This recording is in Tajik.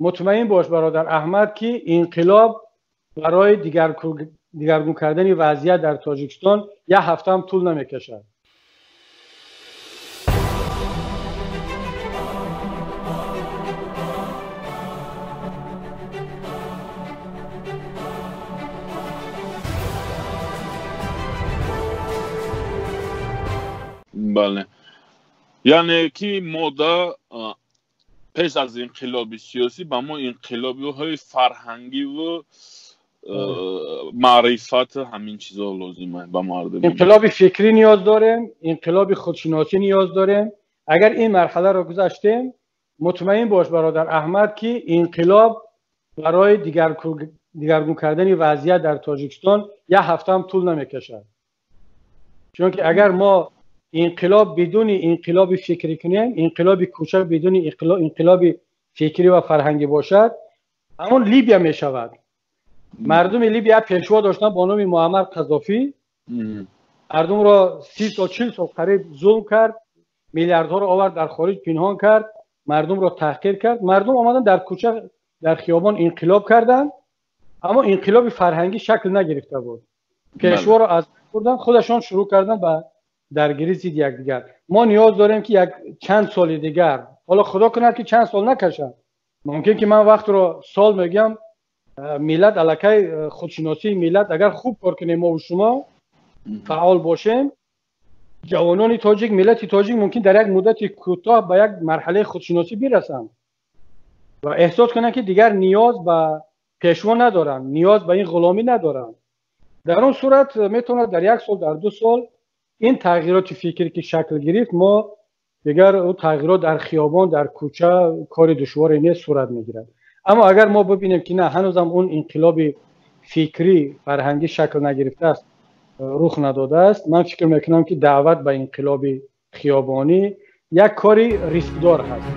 Мутмаин бош, бародар Аҳмад, ки инқилоб барои дигаргун кардани вазъият дар Тоҷикистон як ҳафта ҳам тӯл намекашад. Бале, яъне ки мода пеш аз инқилоби сиёсӣ ба мо инқилобиҳои фарҳангиву маърифат, ҳамин чизо лозима ба мардум. Инқилоби фикрӣ ниёз дорем, инқилоби худшиносӣ ниёз дорем. Агар ин марҳаларо гузаштем, мутмаин бош, бародар Аҳмад, ки инқилоб барои дигаргун кардани вазъият дар Тоҷикистон як ҳафта ҳам тӯл намекашад. Чунки агар мо инқилоб бидуни инқилоби фикрӣ кунем, инқилоби кӯча бидуни инқилоби фикрӣ ва фарҳангӣ бошад, ҳамон Либия мешавад. Мардуми Либия пешво доштанд бо номи Муаммар Қазофӣ. Мардумро 30 сол, 40 сол қариб зулм кард, миллиардҳоро овард, дар хориҷ пинҳон кард, мардумро таҳқир кард. Мардум омаданд, дар кӯча, дар хиёбон инқилоб карданд, аммо инқилоби фарҳангӣ шакл нагирифта буд. Пешворо аз бурданд, худашон шурӯъ карданд ба даргирӣ зидди якдигар. Мо ниёз дорем, ки як чанд соли дигар, ҳоло худо кунад, ки чанд сол накашад, мумкин ки ман вақтро сол мегӯям, миллат аллакай худшиносии миллат, агар хуб кор кунем, мову шумо фаъол бошем, ҷавонони тоҷик, миллати тоҷик мумкин дар як муддати кӯтоҳ ба як марҳалаи худшиносӣ бирасанд ва эҳсос кунанд, ки дигар ниёз ба пешво надоранд, ниёз ба ин ғуломӣ надоранд. Дар он сурат метавонад дар як сол, дар 2 сол ин тағйироти фикрӣ ки шакл гирифт, мо дигар ӯ тағйирот дар хиёбон, дар кӯча кори душворе нест, сурат мегирад. Аммо агар мо бибинем, ки на, ҳанӯзам он инқилоби фикрӣ фарҳангӣ шакл нагирифтааст, рух надодааст, ман фикр мекунам, ки даъват ба инқилоби хиёбонӣ як кори рискдор ҳаст.